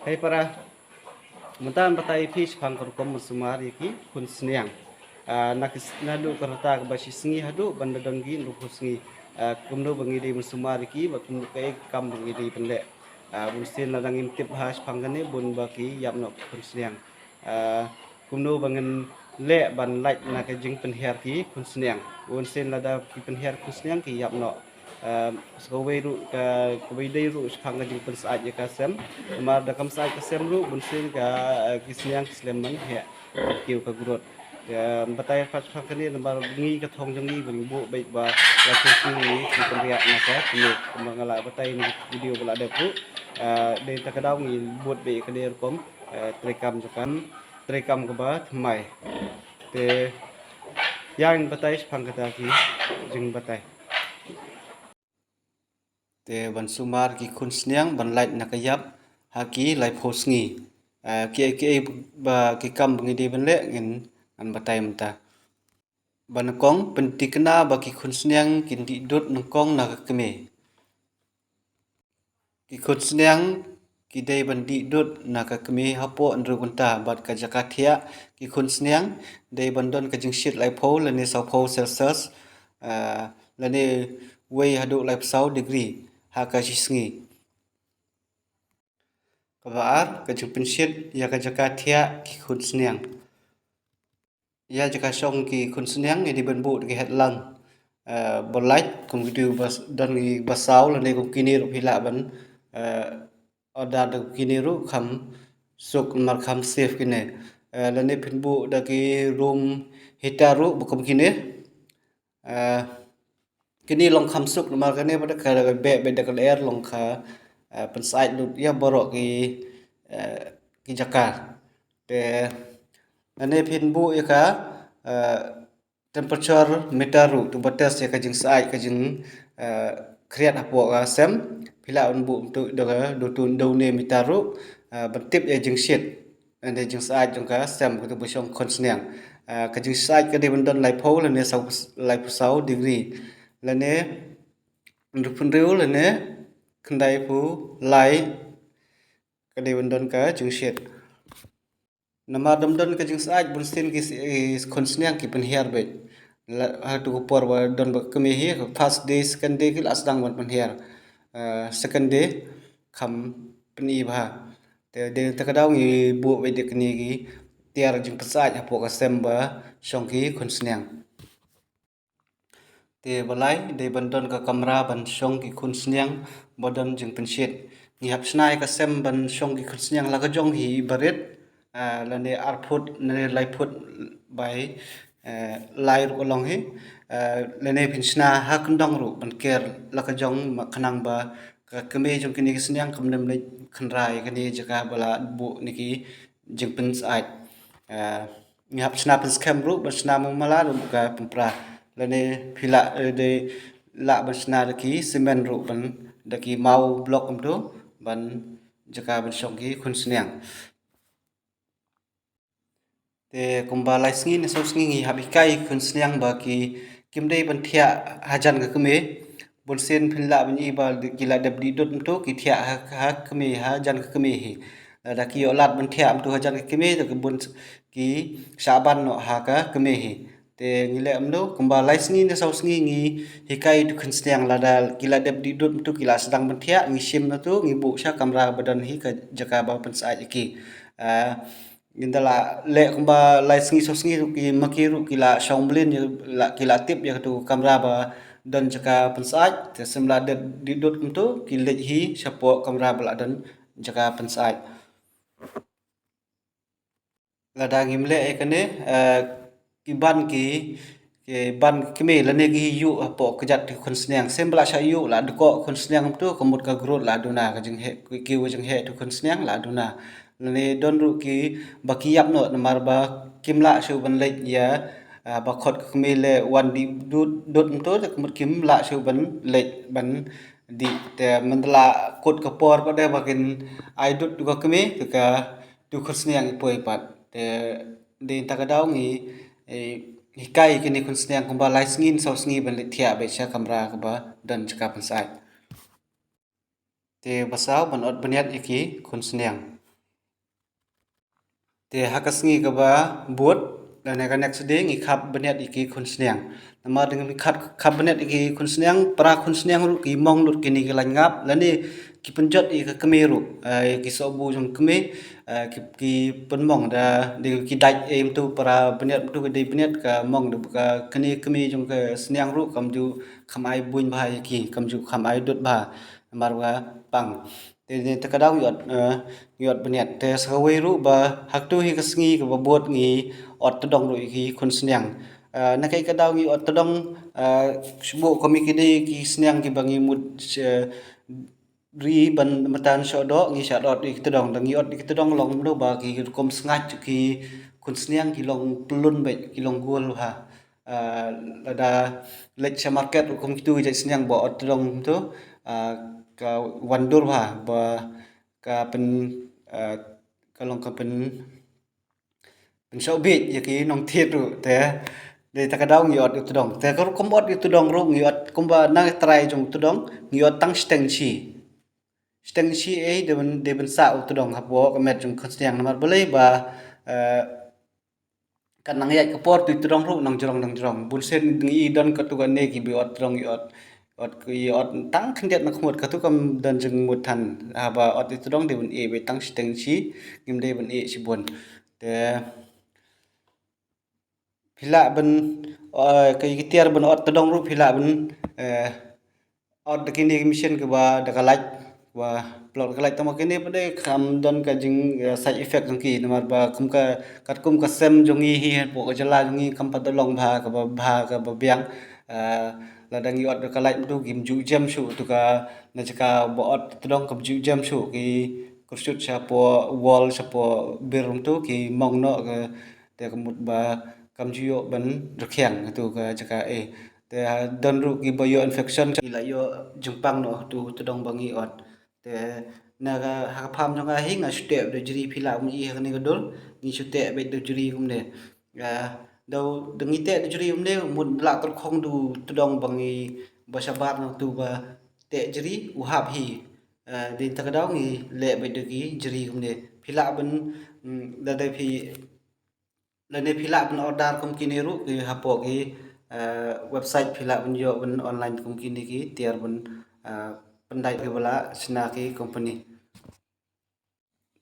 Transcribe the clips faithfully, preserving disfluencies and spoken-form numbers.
Hei para, mynta ngan batai ïa phi shaphang ka rukom ban sumar ïa ki khun sniang. Ah, na ki s-, naduh ka rta kaba shi sngi haduh ban da don ki hynriew phew sngi. Ah, kumno ba ngi dei ban sumar ïa ki, bad kumno, kaei ka kam ba ngi dei ban leh. Ah, bunsien lada ngim tip bha shaphang kane, bun ba ki ïap noh ki khun sniang. Ah, kumno ba ngin leh ban lait na ka jingpynhiar ki khun sniang. Bunsien lada ki pynhiar khun sniang ki ïap noh. Ah, sa kawei ruh ka, kawei dei ruh shaphang ka jingpynsyaid ïa ka sem. Namar da kam syaid ka sem ruh, bunsien ka, ah, ki sniang ki slem ban heh ha kiew ka growth. Ïa, batai pat shaphang kane namar ngi ka thong jong ngi ba ngi buh beit ba la shu shu ngi ki pynriah na ka kmie. Kumba nga la batai na video ba la dep ruh. Ah, dei ta ka daw ngi bud beit kane rukom, ah, treikam jong ka, treikam kaba thymmai. Te ïa ngin batai shaphang kata ki jingbatai. Te ban sumar ki khun sniang ban lait na ka ïap ha ki laiphew sngi. Ah, kiei kiei ba ki kam ba ngi dei ban leh ngin, ngan batai mynta. Ba nyngkong, pynthikna ba ki khun sniang kin dih dud nyngkong na ka kmie. Ki khun sniang ki dei ban dih dud na ka kmie hapoh hynriew kynta, bad ka jaka thiah ki khun sniang dei ban don ka jingshit laiphew lane sawphew Celsius, ah, lane wei haduh laiphew saw degree ha ka shi sngi. Kaba ar, ka jingpynshit ïa ka jaka thiah ki khun sniang. Ïa jaka shong ki khun sniang ngi dei ban buh da ki hetlang, eh, ba lait, kum kito ba s-, don ki ba saw, lane kum kine ruh phi lah ban, eh, order da kine ruh kham suk namar kham safe kine. Eh, lane phin buh da ki room heater ruh ba kum kine. Eh, kine long kham suk namar kane ba da ka beh beh da ka lyer long ka, eh, pynsaid lut ïa baroh ki, eh, ki jaka. Te lane phin buh ïa ka, eh, temperature meter ruh, to ba test ïa ka jingsaid, ka jing, eh, khriat hapoh ka sem. Phi lah ban buh to da ka, da to, da une meter ruh, eh, ban tip ïa jingshit, lane jingsaid jong ka sem kito ba shong khun sniang. Eh, ka jingsaid ka dei ban don laiphew lane saw, laiphew saw degree. Lane hynriewphew hynriew lane khyndaiphew lai ka dei ban don ka jingshit. Namar dam don ka jingsaid bunsien ki s-, ki khun sniang ki pynhiar beit. La, ha tu ka por ba don ba kmie hi, first day, second day ki la sdang ban pynhiar. Eh, second day kham pyni bha. Te, te, te ka daw ngi buh beit da kine ki tiar jingpynsaid hapoh ka sem ba shong ki khun sniang. Te ba lai, dei ban don ka kamra ban shong ki khun sniang ba don jingpynshit. Ngi hap shna ïa ka sem ban shong ki khun sniang la ka jong hi barit, ah, lane ar phut, lane lai phut by, eh, lai ruh ka long hi. Ah, lane phin shna ha kyndong ruh ban ker la ka jong, ma khnang ba ka kmie jong kine ki sniang kam nym leit khynra ïa kane jaka ba la buh ne ki jingpynsaid. Ah, ngi hap shna pynskhem ruh, ban shna mumala ruh ka pynpra. Lane phi lah, eh, dei lah ban shna da ki cement ruh ban, da ki maw block kumto, ban jaka ban shong ki khun sniang. Te kumba lai sngi ne saw sngi ngi hap hikai khun sniang ba ki, kim dei ban thiah hajan ka kmie. Bunsien phin lah ban i ba ki la dep dih dud kumto ki thiah ha, ha kmie, hajan ka kmie hi. Lada ki ïoh lad ban thiah kumto hajan ka kmie, te ki bun ki shah ban noh ha ka kmie hi. Te ngi leh kumno, kumba lai sngi ne saw sngi ngi hikai tu khun sniang lada ki la dep dih dud kumto ki la sdang ban thiah, ngi shim na tu, ngi buh sha kamra ba don hi ka jaka ba pynsaid ïa ki. Ah, ngi da la leh kumba lai sngi saw sngi ruh ki, ma ki ruh ki la shong mlien, la, ki la tip ïa katu kamra ba don jaka pynsaid, te shem la dep dih dud kumto ki leit hi shapoh kamra ba la don jaka pynsaid. Lada ngim leh ïa kane, eh, ki ban ki, ki ban ki kmie lane ki ïuh hapoh kjat tu khun sniang. Shem ba la shah ïuh la dkoh khun sniang kumto, ka mut ka growth la duna, ka jingheh, ki, ki jingheh tu khun sniang la duna. Lane don ruh ki ba ki ïap noh namar ba kim lah shuh ban leit ïa, ah, ba khot ka kmie leh wan dih dud, dud kumto, te ka mut kim lah shuh ban leit ban dih. Te mynta la kut ka por pat de ba kin ai dud tu ka kmie, te ka tu khun sniang i poi pat. Te dei ta ka daw ngi, eh, hikai kine khun sniang kumba lai sngi ne saw sngi ban leit thiah beit sha kamra kaba don jaka pynsaid. Te ba saw, ban ot bniat ïa ki khun sniang. Te ha ka sngi kaba bud lane ka next day ngi khap bniat ïa ki khun sniang. Namar da ngi khap, khap bniat ïa ki khun sniang, para khun sniang ruh ki mong lut kine ki lain ngap lane ki pynjot ïa ka kmie ruh, eh, ïa ki sohbu jong kmie, eh, ki, ki pynmong da, da ki dait, eh, mynta para bniat mynta ki dei bniat ka mong da ka kane kmie jong ka sniang ruh kam ju kham ai buiñ bha ïa ki, kam ju kham ai dud bha. Namar ba pang. Te, te, te ka daw ngi ot, eh, ngi ot bniat. Te sa kawei ruh ba ha katu hi ka sngi kaba bud ngi ot tdong ruh ïa ki khun sniang. Eh, na kaei ka daw ngi ot tdong, eh, shu buh kum ïa ki dei ki sniang kiba ngi mut, eh, ri ban mynta shoh doh ngi shah ot ïa ki tdong. Da ngi ot ïa ki tdong long mano ba ki rukom sngaid ki khun sniang ki long pyllun beit, ki long gul bha. Ah, lada leit sha market ruh kum kitu ki jait sniang ba ot tdong tu, ah, ka wan dur bha ba ka pyn, ah, ka long ka pyn, pynshoh bieit ïa ki nongthied ruh te. Dei ta ka daw ngi ot ïa u tdong. Te ka rukom ot ïa u tdong ruh ngi ot kumba na ka trai jong u tdong ngi ot tang shiteng shi. Shiteng shi ei dei ban, dei ban sah u tdong hapoh ka met jong ka sniang namar balei ba, eh, kan nang ïaid ka por tu tdong ruh nang jrong nang jrong. Bunsien ngi i don katu kane ki ba ot tdong i ot. Ot ki ot tang khyndiat na khmut katu kam don jingmut than. Haba ot i tdong dei ban i ba tang shiteng shi ngim dei ban i shibun. Te phi lah ban, eh, ki tiar ban ot tdong ruh phi lah ban, eh, ot da kine ki machine kiba da ka light, ba plug da ka light tang ba kine pat de kam don ka jing, eh, side effect jong ki namar ba kum ka katkum ka sem jong ngi hi hapoh ka jylla jong ngi kam pat da long bha kaba, bha kaba biang. Eh, lada ngi ot da ka light mynta kim ju jem shuh tu ka na jaka ba ot tdong kam ju jem shuh ki kyrsut shapoh wall shapoh bir mynta ki mong noh ka Te ka mut ba kam ju ïoh ban rkhiang tu ka jaka eh. Te don ruh ki ba ïoh infection ki la ïoh jingpang noh tu tdong ba ngi ot. Te na ka ha ka pham jong nga hi nga shu teh da jri phi lah ban i ha kane ka dur ngi shu teh beit da jri kumne. Ah, da da ngi teh da jri kumne mut la tyrkhong da u tdong ba ngi ba shabar noh tu ba teh jri u hap hi. Ah, dei ta ka daw ngi leh beit da ki jri kumne. Phi lah ban, mm, da dei phi Lane phi lah ban order kum kine ruh ki hapoh ki, eh, website phi lah ban ïoh ban online kum kine ki tiar ban, eh, pyndait ki ba la shna ki company.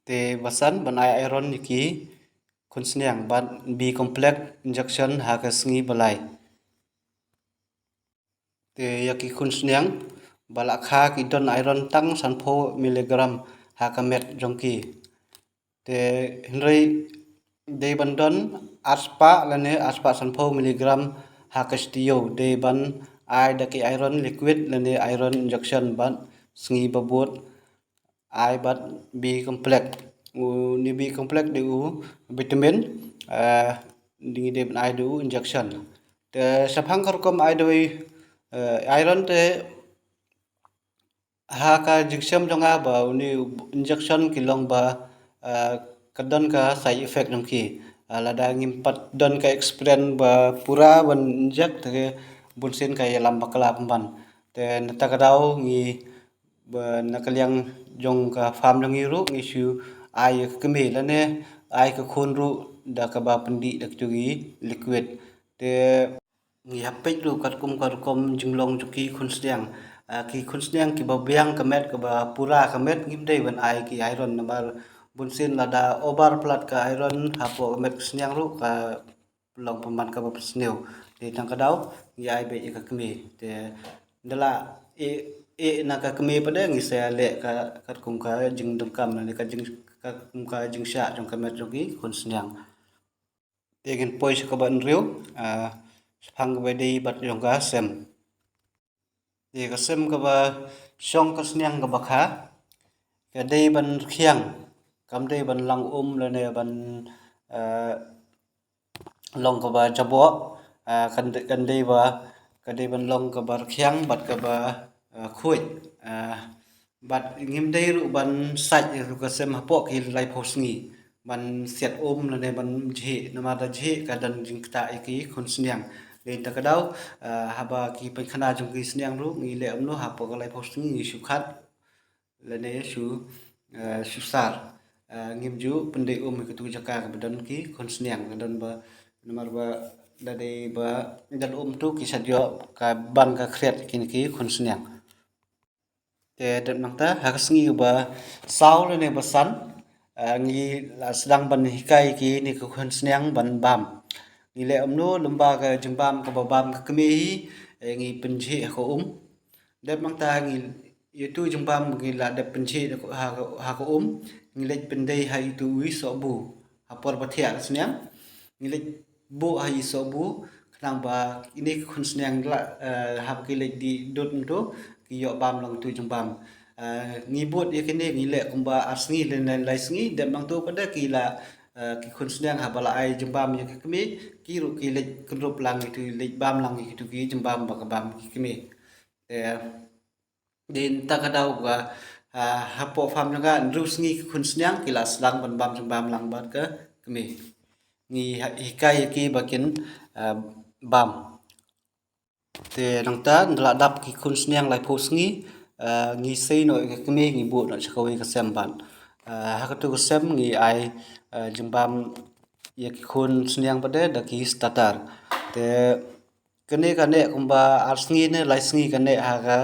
Te ba san ban ai iron ïa ki khun sniang ban B complex injection ha ka sngi ba lai. Te ïa ki khun sniang ba la kha ki don iron tang sanphew milligram ha ka met jong ki. Te hynrei dei ban don arspah lane arspah sanphew milligram ha ka shi taïew dei ban ai da ki iron liquid lane iron injection bad sngi ba bud ai bad B complex. U ni B complex dei u vitamin, eh, dei ngi dei ban ai da u injection. Te shaphang ka rukom ai da u, eh, iron te ha ka jingshem jong nga ba uni injection ki long ba, eh, ka don ka side effect jong ki. Eh, lada ngim pat don ka experience ba pura ban inject te bunsien ka ïalam bakla pynban. Te na ta ka daw ngi ba na ka liang jong ka farm jong ngi ruh ngi shu ai ka kmie lane ai ka khun ruh da kaba pyndih da kitu ki liquid. Te ngi hap peit ruh katkum ka rukom jinglong jong ki khun sniang. Ah, ki khun sniang kiba biang ka met kaba pura ka met ngim dei ban ai ki iron namar bunsien lada over palat ka iron hapoh ka met ka sniang ruh ka long pynban kaba pynsniew. Te tang ka daw ngi ai beit ïa ka kmie. Te da la eh, eh na ka kmie pat de ngi sa leh ka katkum ka jingdonkam lane ka jing, katkum ka jingshah jong ka met jong ki khun sniang. Te ngin poi sha kaba hynriew, ah, shaphang kaba dei bad jong ka sem. Te ka sem kaba shong ka sniang kaba kha ka dei ban rkhiang, kam dei ban lang um lane ban, eh, long kaba jaboh, eh, kan de-, kan dei ba ka dei ban long kaba rkhiang bad kaba, eh, khuid, eh, bad ngim dei ruh ban sait ruh ka sem hapoh ki laiphew sngi ban siat um lane ban jhieh namar da jhieh ka don jingktah ïa ki khun sniang. Dei ta ka daw, eh, haba ki paikana jong ki sniang ruh ngi leh um noh hapoh ka laiphew sngi ngi shu khat lane shu, eh, shu sar. eh, ngim ju pyndei um ha katu ka jaka kaba don ki khun sniang, ka don ba, namar ba da dei ba da um tu ki sat ïoh ka bang ka khriat kine ki khun sniang. Te dep nangta ha ka sngi ba saw lane ba san, eh, ngi la sdang ban hikai kine ki khun sniang ban bam. Ngi leh kumno, lymba ka jingbam kaba bam ka kmie hi, eh, ngi pynjhieh ha ka um. Dep nangta ngi ïa utu jingbam ngi la dep pynjhieh ha ka, ha ka um, ngi leit pyndei ha utu u sohbu ha por ba thiah ka sniang. Ngi leit buh ha u sohbu khnang ba kine ki khun sniang la, eh, haba ki leit dih dud mynta ki ïoh bam lang utu jingbam. Eh, ngi bud ïa kine ngi leh kumba ar sngi lane lai sngi, dep nangta pat de ki la, eh, ki khun sniang haba la ai jingbam ïa ka kmie, ki ruh ki leit kynrup lang ïa utu, leit bam lang ïa utu ki jingbam ba ka bam ki kmie. Te dei na kata ka daw ba, ah, hapoh farm jong nga hynriew sngi ki khun sniang ki la sdang ban bam jingbam lang bad ka kmie. Ngi ha-, hikai ïa ki ba kin, ah, bam. Te nangta ynda la dap ki khun sniang laiphew sngi, ah, ngi sei noh ïa ka kmie, ngi buh noh sha kawei ka sem pat. Ah, ha katu ka sem ngi ai, ah, jingbam ïa ki khun sniang pat de da ki starter. Te kane ka neh kumba ar sngi ne lai sngi ka neh ha ka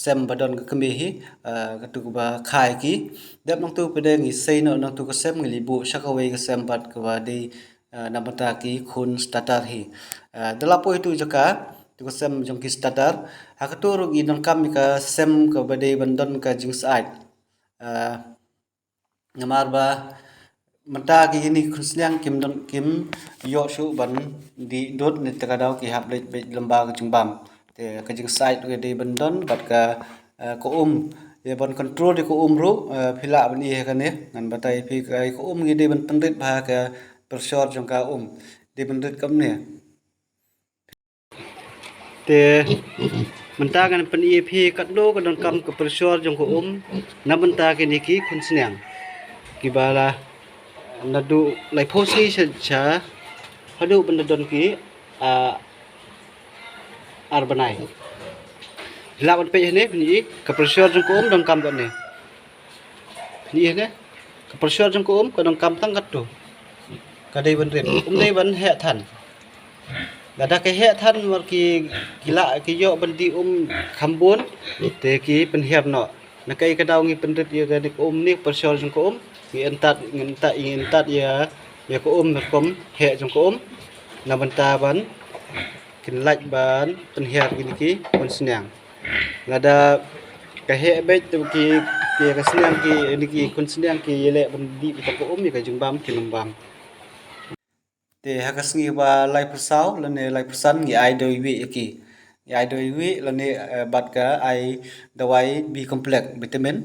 sem ba don ka kmie hi, ah, katu kaba kha ïa ki. Dep nangta pat de ngi sei noh nangta ka sem ngi leit buh sha kawei ka sem pat kaba dei, ah, na bynta ki khun starter hi. Ah, da la poi tu jaka, tu ka sem jong ki starter. Ha katu ruh ngi donkam ïa ka sem kaba dei ban don ka jingsyaid. Ah, namar ba mynta kine ki khun sniang kim don, kim ïoh shuh ban dih dud, na kata ka daw ki hap leit beit lymba ka jingbam. Te ka jingsyaid ruh ka dei ban don bad ka, eh, ka um. Ïa ban control ïa ka um ruh, eh, phi lah ban ïohi ha kane, ngan batai phi ka, ka um ngi dei ban pynrit bha ka pressure jong ka um. Dei ban rit kumne. Te mynta ngan pyni ïa phi katno ka donkam ka pressure jong ka um na bynta kine ki khun sniang. Kiba la naduh laiphew sngi sha, sha haduh ban da don ki, ah, ar bnai. Lah ban peit hangne, pyni ka pressure jong ka um donkam katne. Ni ne, ka pressure jong ka um ka donkam tang katto. Ka dei ban rit, um dei ban heh than. Lada ka heh than mar ki, ki la, ki ïoh ban dih um kham bun, te ki pynhiar noh. Na kaei ka daw ngi pynrit ïa kane ka um ne, pressure jong ka um, ngi entat, ngi entat, ngi entat ïa, ïa ka um, rukom heh jong ka um. Na bynta ban kin lah ban pynhiar kine ki khun sniang. Lada ka heh beit te ki, ki ka sniang ki, kine ki khun sniang ki ïaleh ban dih beit ka um, ïa ka jingbam kin ym bam. Te ha ka sngi ba laiphew saw lane laiphew san ngi ai dawai wieh ïa ki. Ngi ai dawai wieh lane, eh, bad ka ai dawai B complex vitamin.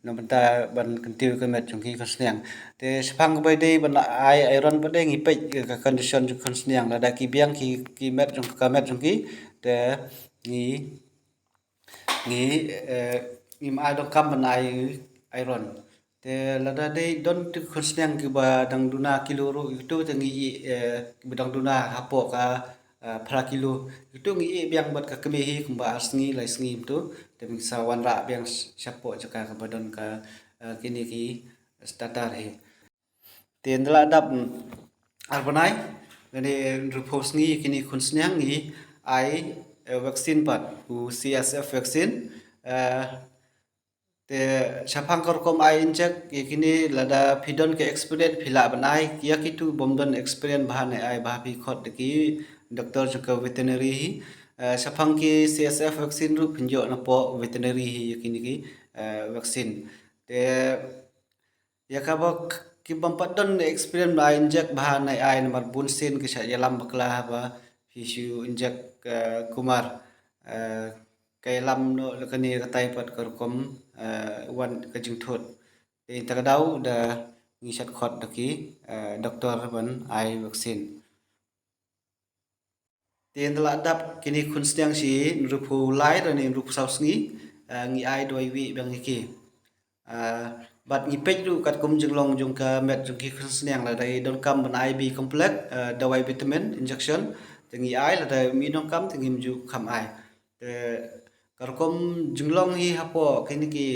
Na bynta ban kyntiew ka met jong ki khun sniang. Te shaphang kaba dei ban ai iron pat de ngi peit ka condition jong ki khun sniang, lada ki biang ki, ki met jong, ka met jong ki, te ngi, ngi, eh, ngim ai donkam ban ai iron. Te lada dei don tu ki khun sniang kiba dang duna kilo ruh, ïa kitu te ngi, eh, kiba dang duna hapoh ka, eh, phra kilo. Ïa kitu ngi ïeh biang bad ka kmie hi kumba ar sngi lai sngi mynta. Te ngi sa wanrah biang shapoh jaka kaba don ka, eh, kine ki starter hi. Te ynda la dap, mm, ar bnai lane hynriewphew sngi kine khun sniang ngi ai, eh, vaccine pat, u C S F vaccine, eh, Te shaphang ka rukom ai injek ïa kine, lada phi don ka experience phi lah ban ai, ïa kitu bym don experience bha ne ai bha phi khot da ki doctor jong ka veterinary hi. Eh, shaphang ki C S F vaccine ruh phin ïoh napoh veterinary hi ïa kine ki, eh, vaccine. Te ïa kaba k-, ki bym pat don experience ba ai injek bha ne ai namar bun sien ki shah ïalam bakla haba phi shu injek, eh, kumar, eh, ka ïalam noh la kane katai pat ka rukom, eh, wan ka jingthut. Te ynda ka daw da ngi shad khot da ki, eh, doctor ban ai vaccine. Te ynda la dap kine khun sniang shi hynriewphew lai lane hynriewphew saw sngi, eh, ngi ai dawai wieh biang ïa ki. Ah, bad ngi peit ruh katkum jinglong jong ka met jong ki khun sniang, lada i donkam ban ai B complex, eh, dawai vitamin injection, te ngi ai, lada ym i donkam te ngim ju kham ai. Te ka rukom jinglong hi hapoh kine ki,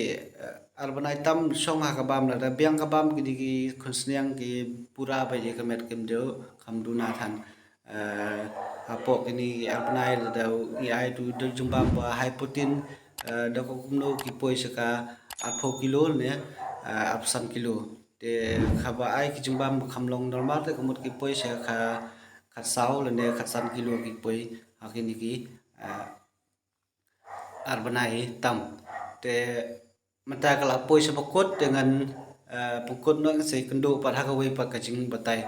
eh, ar bnai tam shong ha ka bam, lada biang ka bam kine ki khunsniang ki pura bha ïa ka met kim dei, kham duna than. Eh, hapoh kine ki ar bnai lada ngi ai tu da jingbam ba high protein, eh, da ka kumno ki poi sha ka arphew kilo ne, eh, arphew san kilo. Te haba ai ki jingbam ba kham long normal te ka mut ki poi sha ka khatsaw lane khatsan kilo ki poi ha kine ki, eh, ar bnai tam. Te mynta ka la poi sha ba kut te ngan, eh, pynkut noh sa ïakynduh pat ha kawei pat ka jingbatai.